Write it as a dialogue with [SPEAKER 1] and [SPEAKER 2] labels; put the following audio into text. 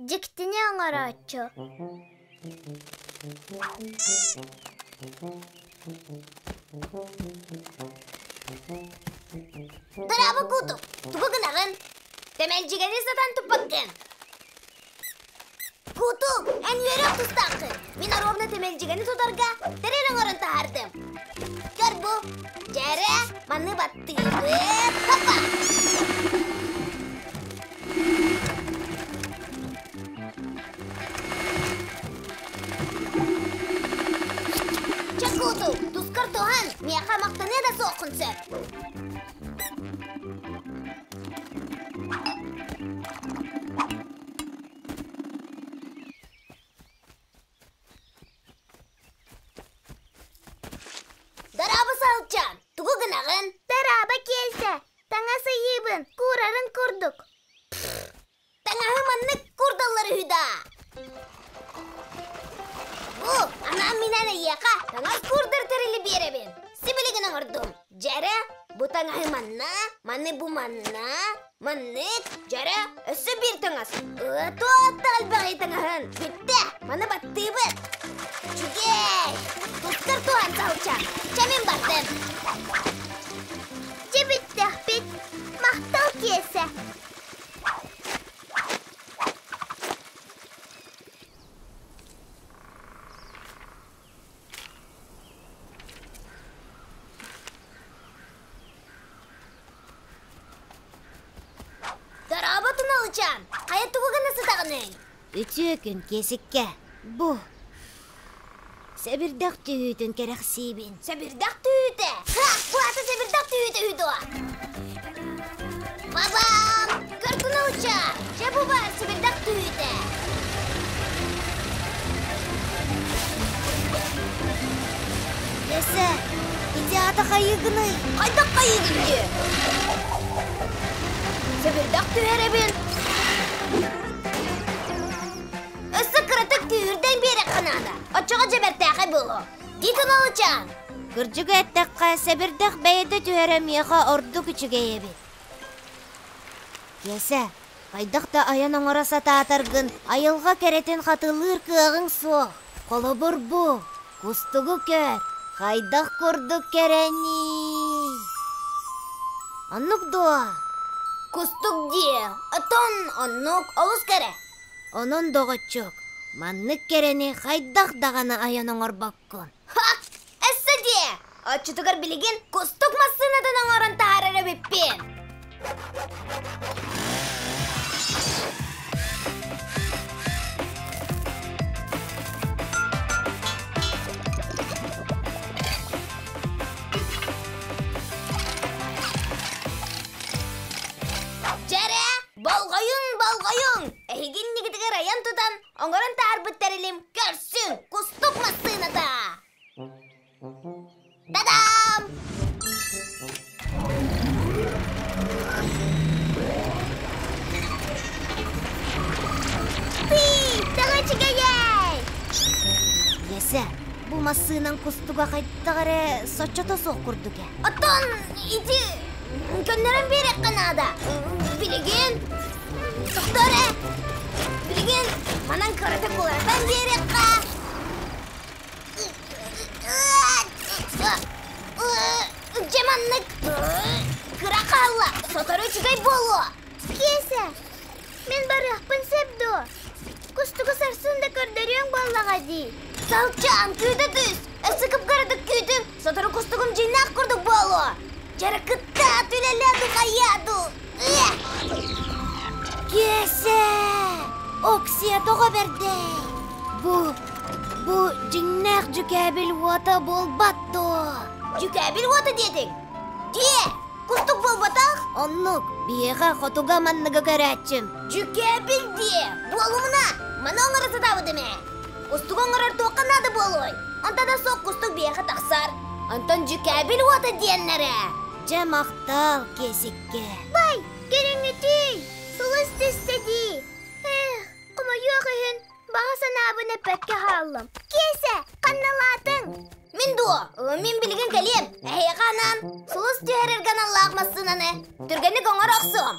[SPEAKER 1] Дьиктини оҥорооччу
[SPEAKER 2] Дорообо Кутук, тугу гынаҕын? Тэмэлдьигэни сатан туппаккын. Кутук, эн үөрэх тустааххын. Мин оруобуна тэмэлдьигэни тутарга тэрил оҥорон таһаардым. Көр бу, дьэрэ, маны баттыыбыт, хапа! Чэ, Кутук, тускар туһан, миэхэ махтаныа да суоххун сөп. Дорообо, Саалчаан! Тугу гынаҕын?
[SPEAKER 1] Дорообо, Киэсэ! Таҥас ыйыыбын, куурарын курдук.
[SPEAKER 2] Таҥаһы маннык курдаллар үһү даа? Бу, анаан минээн эйиэхэ таҥас куурдар тэрили биэрэбин. Сибилигин оҥордум. Дьэрэ, бу таҥаһы манна, маны бу манна, маннык, дьэрэ, өссө биир таҥас. Туох элбэҕий таҥаһын. Бүттэ, маны баттыыбыт. Үчүгэй! Тустар туһан салча. Чэ мин бардым.
[SPEAKER 1] Дьэ бүттэхпит. Махтал Киэсэ.
[SPEAKER 2] Дорообо, Туналычаан! Хайа тугу гына сытаҕыный?
[SPEAKER 3] Үтүө күн, Киэсиккэ. Бу сэбирдэх түһүүтүн кэрэхсиибин.
[SPEAKER 2] Сэбирдэх түһүүтэ? Ха! Бу аты сэбирдэх түһүүтэ үһү дуо? Бабам! Көр Туналычаан! Дьэ бу баар сэбирдэх түһүүтэ!
[SPEAKER 3] Киэсэ, ити аата хайыыгыный?
[SPEAKER 2] Хайдах хайыыгын дии? Сэбирдэх түһэрэбин. Өссө кыратык күүһүрдэн биэрэххэ наада. Оччоҕо дьэбэртээхэй буолуо. Дии Туналычаан.
[SPEAKER 3] Кырдьыгы эттэххэ, сэбирдэх бэйэтэ түһэрэ миэхэ ордук үчүгэй эбит. Киэсэ, Хайдах да айан оҥоро сатаатаргын, айылҕа кэрэтин хатылыыр кыаҕыҥ суох. Холобур бу, кустугу көр, хайдах курдук кэрэний! Оннук дуо?
[SPEAKER 2] Кустук диэ, оттон оннук олус кэрэ.
[SPEAKER 3] Онон, доҕоччуок, маннык кэрэни хайдах даҕаны айан оҥорбоккун.
[SPEAKER 2] Ха! Өссө диэ! Оччотугар билигин кустук массыынатын оҥорон таһаарар эбиппин. Дьэрэ, болҕойуҥ, болҕойуҥ! Эһиги иннигитигэр айан тутан, оҥорон таһаарбыт тэрилим көрсүҥ, кустук массыыната! Та-дам!
[SPEAKER 1] Ты, тоҕо үчүгэйэй!
[SPEAKER 3] Иэсэ, бу массыынан кустуга хайдах эрэ соччото суох курдук ээ.
[SPEAKER 2] Оттон ити көннөрөн биэриэххэ наада. Билигин тохтоо эрэ. Билигин манан кыратык уларытан биэриэххэ. Дьэ маннык кыра хаалла, сотору үчүгэй буолуо.
[SPEAKER 1] Киэсэ, мин барыахпын сөп дуо? Кустугу сарсын да көрдөрүөҥ буоллаҕа дии.
[SPEAKER 2] Салчаан, күүтэ түс! Өссө кып-кыратык күүтүм, сотору кустугум дьиҥнээх курдук буолуо. Дьэрэ кытта түлэлээ ду хайаа ду.
[SPEAKER 3] Киэсэ! Оксия тоҕо бэрдэй? Бу, бу дьиҥнээх дьүкээбил уота буолбат дуо?
[SPEAKER 2] Дьүкээбил уота диэтиҥ? Дьиэ! Кустук буолбатах?
[SPEAKER 3] Оннук, биһиэхэ хотуга манныгы көрөөччүм.
[SPEAKER 2] Дьүкээбил диэ! Буолумуна! Маны оҥоро сатаабытым ээ. Кустугу оҥорор туохха наада буолуой? Онто да суох кустук биһиэхэ тахсар. Онтон дьүкээбил уота диэннэрэ.
[SPEAKER 3] Дьэ махтал, Киэсиккэ.
[SPEAKER 1] Бай, көрүҥҥүтүй! Сулус түстэ дии. Эх, хомойуох иһин, баҕа санаабын эппэккэ хааллым. Киэсэ, ханналаатыҥ?
[SPEAKER 2] Мин дуо? Мин билигин кэлиэм. Эһиэхэ анаан сулус түһэрэргэ аналлаах массыынаны түргэнник оҥоро охсуом.